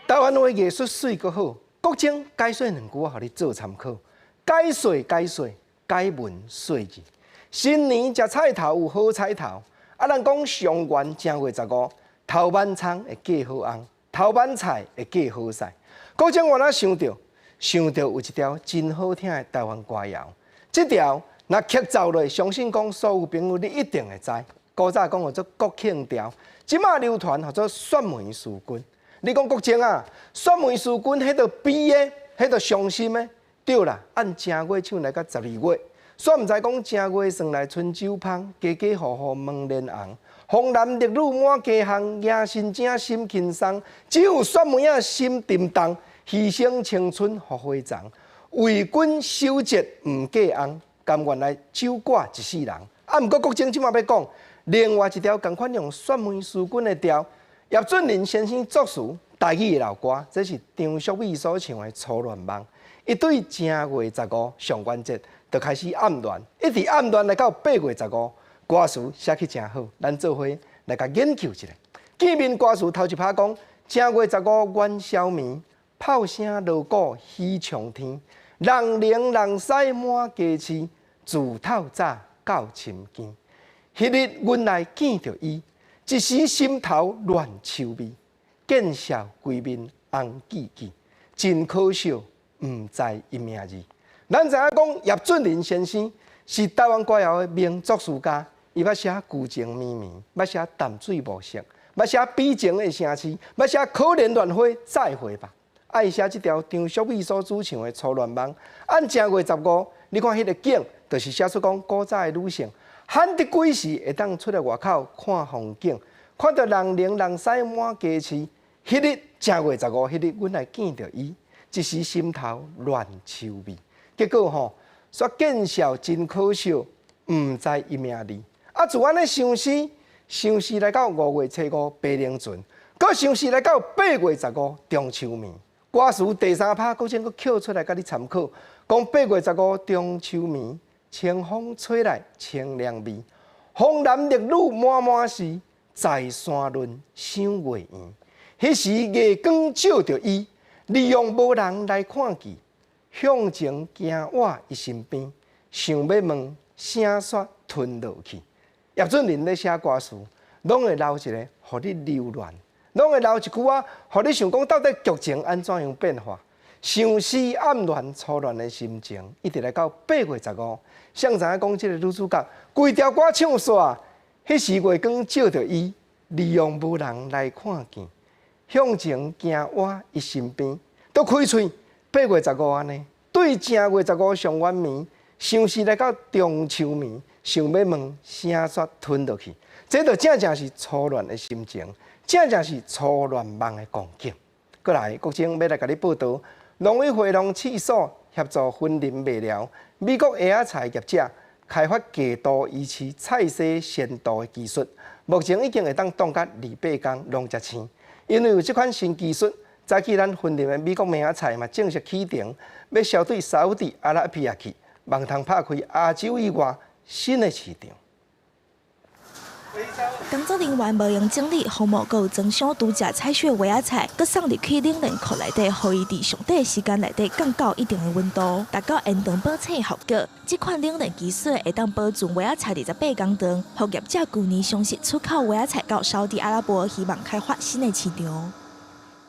S1: 台灣話藝術媠閣好，國政解說兩句，我予你做參考。解說解說，解文說字。新年食菜頭有好彩頭，啊，人講上元正月十五，頭挽蔥會嫁好翁，頭挽菜會嫁好婿。國政我哪想著，想著有一條真好聽的台灣歌謠，這條若曲奏落，相信講所有朋友你一定會知。古早講號做國慶調，這馬流傳號做雪梅思君。你講國政啊，雪梅思君彼著悲的，彼著傷心的，對啦。按正月唱來到十二月，煞毋知講正月算來春酒芳，家家戶戶門簾紅，紅男綠女滿街巷，迎新正心輕鬆，只有雪梅仔心沉重，犧牲青春予花叢，為君守節毋嫁翁。甘願來守寡一世人。啊，毋過國政這馬欲講，另外一條仝款用雪梅思君的調，葉俊麟先生作詞，台語的老歌，這是張淑美所唱的《初戀夢》。伊對正月十五上元節就開始暗戀，一直暗戀來到八月十五，歌詞寫去誠好，咱做伙來共研究一下。見面歌詞頭一拍講，正月十五元宵暝，炮聲鑼鼓喜沖天，人零人西滿街市。自透早到深更，彼日阮來見著伊，一時心頭亂秋味，見笑規面紅記記，真可惜，毋知伊名字。咱知影講葉俊麟先生是台灣歌謠的名作詞家，伊捌寫舊情綿綿，捌寫淡水暮色，捌寫悲情的城市，捌寫可憐亂花再會吧。啊伊寫這條張淑美所主唱的《初戀夢》，按正月十五，你看彼个景。就是寫出講古早的女性，罕得幾時會當出來外口看風景，看著人零人西滿街市。彼日正月十五，彼日阮來見著伊，一時心頭亂秋味。結果吼，煞見笑真可惜，毋知伊名字。啊，自按呢相思，相思來到五月初五白龍船，閣相思來到八月十五中秋暝。歌詞第三拍，閣再閣抾出來共你參考，講八月十五中秋暝。清風吹來清涼味，紅男綠女滿滿是，在山崙賞月圓。彼時月光照著伊，利用無人來看見，向前行倚伊身邊，想欲問聲煞吞落去。葉俊麟咧寫歌詞，攏會留一个予你留戀，攏會留一句話，予你想講到底劇情按怎樣變化。相思暗恋初戀的心情，一直來到8月15，誰知影講這個女主角規條歌唱煞，彼時月光照著伊，離陽無人來看見，向前行倚伊身邊，都開喙八月十五按呢，對正月十五上元暝，相思來到中秋暝，想欲問聲煞吞落去，這就正正是初戀的心情，正正是初戀夢的光景。過來，國珍欲來共你報導。農委會農試所協助雲林麥寮美國蚵仔菜業者開發過度維持菜蒔鮮度的技術，目前已經會當凍甲200工攏食鮮。因為有這款新技術，早起咱雲林的美國蚵仔菜嘛正式啟程，欲銷對沙烏地阿拉伯亞去，望通拍開亞洲以外新的市場。
S13: 工作人員無閒整理荒漠，閣有裝箱拄才採取的蚵仔菜，閣送入去冷鏈庫內底，予伊佇上短的時間內底降到一定的溫度，達到延長保鮮效果。這款冷鏈技術會當保存蚵仔菜28工長，予業者舊年嘗試出口蚵仔菜到沙烏地阿拉伯，希望開發新的市場。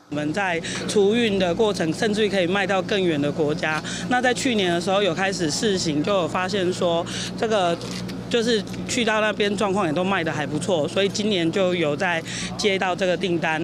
S14: 我們在儲運的過程，甚至於可以賣到更遠的國家。那在去年的時候有開始試行，就有發現說這個。就是去到那邊狀況也都賣得還不錯，所以今年就有在接到這個訂單。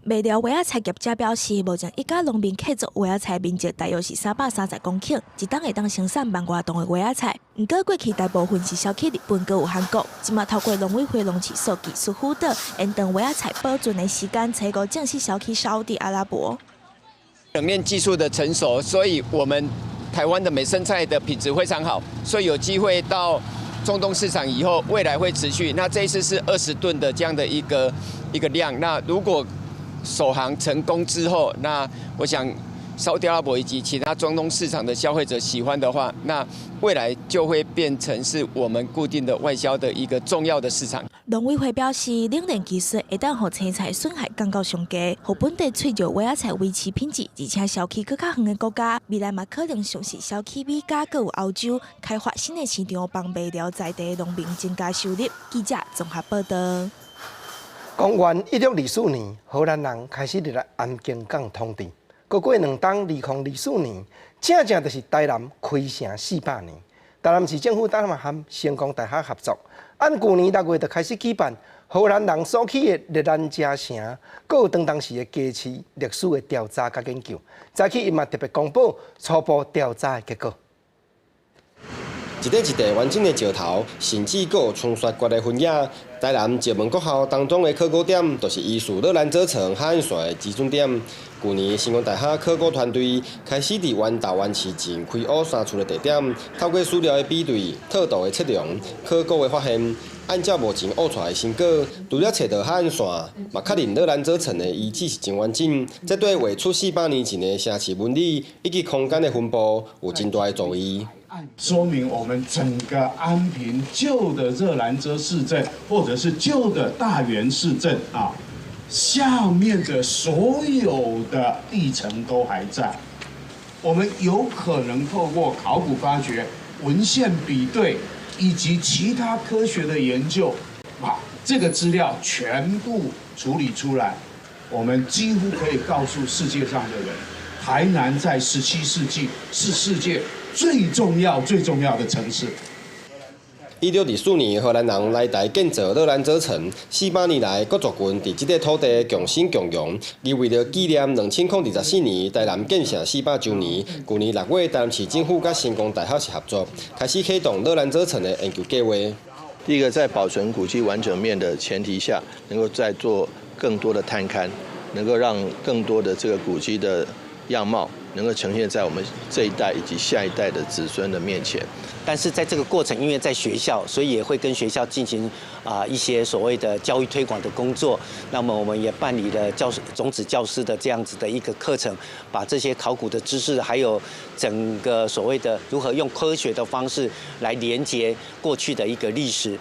S13: 麥寮蚵仔菜業者表示，目前一家農民契作蚵仔菜面積大約是330公頃，一冬會當生產萬外噸的蚵仔菜。毋過過去大部分是銷去日本閣有韓國，這馬透過農委會農試所技術輔導，延長蚵仔菜保存的時間，初步正式銷去沙烏地阿拉伯。
S15: 冷鏈技術的成熟，所以我們台灣的美生菜的品質非常好，所以有機會到中東市場以後，未來會持續。那這一次是20噸的這樣的一個量。那如果首航成功之後，那我想沙烏地阿拉伯以及其他中東市場的消費者喜歡的話，那未來就會變成是我們固定的外銷的一個重要的市場。
S13: 農委會表示，冷鏈技術會當予青菜損害降到上低，予本地脆弱蚵仔菜維持品質，而且銷去閣較遠的國家，未來嘛可能嘗試銷去美加閣有歐洲，開發新的市場，幫麥寮在地農民增加收入。記者綜合報導。
S1: 公元1624年，荷蘭人開始入來安平港統治。閣過兩冬，2024年，正正就是台南開城400年。台南市政府當嘛和成功大學合作，按舊年6月就開始舉辦荷蘭人所起的熱蘭遮城，閣有當當時的街市歷史的調查佮研究。早起伊嘛特別公布初步調查的結果。
S16: 一塊一塊完整的石頭，甚至閣有傳說決的分野。台南石門國校當中的考古點，就是依序熱蘭遮城海岸線的基準點。舊年，成功大學考古團隊開始佇彎道灣市鎮開挖三處的地點，透過資料的比對、刻度的測量、考古的發現，按照目前挖出來的成果，除了揣著海岸線，嘛確認熱蘭遮城的遺址是真完整。這對畫出400年前的城市紋理以及空間的分布有真大的助益。
S17: 說明我們整個安平舊的熱蘭遮市鎮，或者是舊的大員市鎮啊，下面的所有的地層都還在。我們有可能透過考古發掘、文獻比對以及其他科學的研究，把這個資料全部處理出來，我們幾乎可以告訴世界上的人，台南在17世紀是世界最重要、最重要的城市。
S16: 1624年，荷蘭人來台建造熱蘭遮城，400年來，各族群佇這塊土地共生共榮。而為了紀念2024年台南建城400週年，舊年6月，台南市政府佮成功大學是合作，開始啟動熱蘭遮城的研究計劃。
S18: 第一個，在保存古蹟完整面的前提下，能夠再做更多的探勘，能夠讓更多的這個古蹟的樣貌能夠呈現在我們這一代以及下一代的子孫的面前。
S20: 但是在這個過程，因為在學校，所以也會跟學校進行一些所謂的教育推廣的工作。那麼我們也辦理了教師種子教師的這樣子的一個課程，把這些考古的知識，還有整個所謂的如何用科學的方式來連接過去的一個歷史。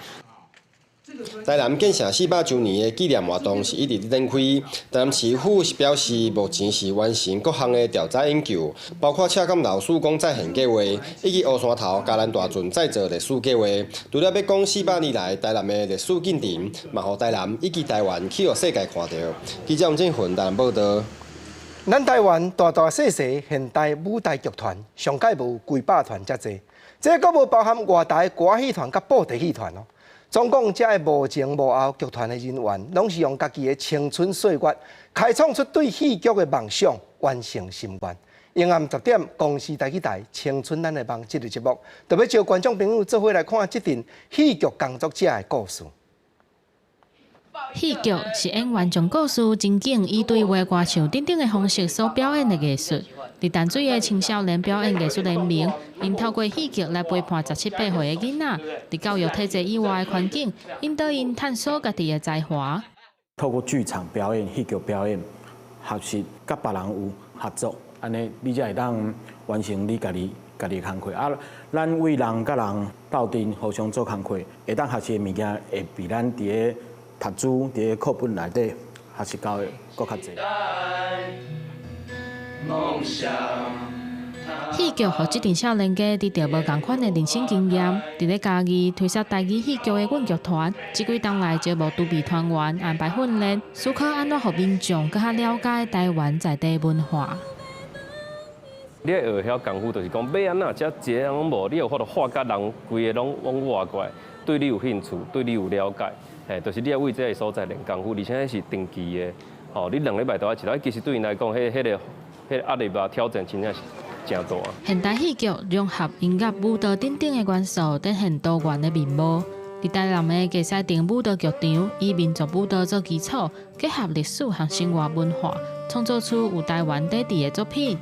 S16: 台南建城400週年的紀念活動是一直佇展開。台南市府是表示，目前是完成各項的調查研究，包括赤崁樓施工再現計劃，以及烏山頭嘉南大圳再造歷史計劃。除了欲講400年來台南的歷史進程，嘛予台南以及台灣去予世界看著。記者王振雲台南報導。
S1: 咱台灣大大細細現代舞台劇團，上蓋無幾百團遮濟，這閣無包含外台歌戲團佮布袋戲團哦。總共這个幕前幕後劇團的人員，攏是用家己的青春歲月，開創出對戲劇的夢想，完成心願。下暗10點，公視台語台《青春咱的夢》這个節目，特別招觀眾朋友做伙來看這陣戲劇工作者的故事。
S2: 戲劇是演員將故事、情景以對話、歌唱等等的方式所表演的藝術。佇淡水的青少年表演藝術聯盟，𪜶透過戲劇來陪伴17、18歲的囡仔，佇教育體制以外的環境，引導𪜶探索家己的才華。
S19: 透過劇場表演、戲劇表演，學習佮別人有合作，按呢你才會當完成你家己的工課。啊，咱為人佮人鬥陣，互相做工課，會當學習的物件會比咱佇咧讀書佇咧課本內底學習到的閣較濟。
S2: 戲劇予這陣少年家得著無仝款的人生經驗。佇咧嘉義推設台語戲劇的阮劇團，這幾冬來招募籌備團員，安排訓練，思考按怎予民眾閣較了解台灣在地文化。
S22: 你愛學曉功夫，就是講欲按怎，遮一个人攏無，你有法度化佮人規个攏往活過來，對你有興趣，對你有了解，嘿，就是你愛為這个所在練功夫，而且彼是長期的，吼，你2禮拜就愛一擺，其實對𪜶來講，彼個壓力啊挑戰真正是誠大。
S2: 現代戲劇融合音樂、舞蹈等等的元素，展現多元的面貌。佇台南的藝賽亭舞蹈劇場，以民族舞蹈做基礎，結合歷史和生活文化，創作出有台灣底蘊的作品。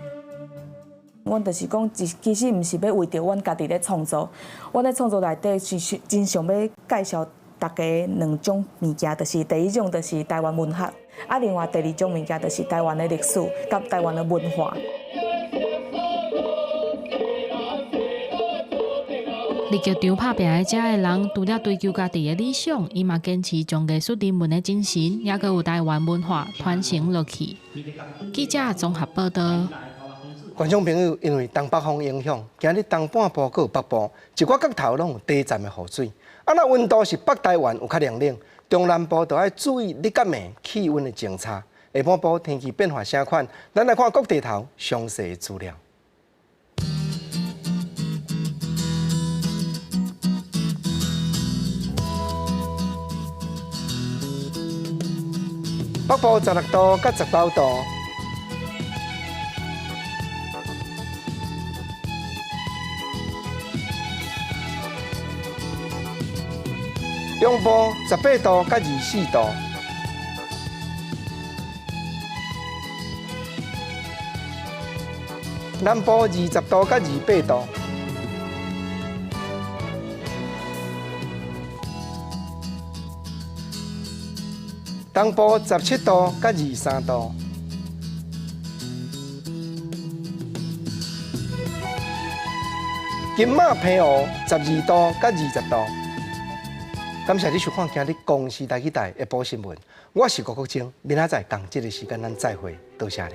S23: 阮就是講，其實毋是欲為著阮家己咧創作，阮咧創作內底是真想欲介紹大家兩種物件，就是第一種就是台灣文學，啊，另外第二種物件就是台灣的歷史佮台灣的文化。
S2: 佇劇場拍拚的這个人，除了追求家己的理想，伊嘛堅持將藝術人文的精神，猶閣有台灣文化傳承落去。記者綜合報道。
S1: 觀眾朋友，因為東北風影響，今日東半部閣有北部一寡角頭攏有短暫的雨水。啊，若溫度是北台灣有較涼冷，中南部就愛注意日佮暝氣溫的增差。下半部天氣變化啥款？咱來看各地頭詳細的資料。北部16度佮19度。中部18度佮24度，南部20度佮28度，東部17度佮23度，金馬澎湖12度佮20度。感謝你收看今日公視台語台下晡新聞，我是郭國晶，明仔載仝這个時間咱再會，多謝你。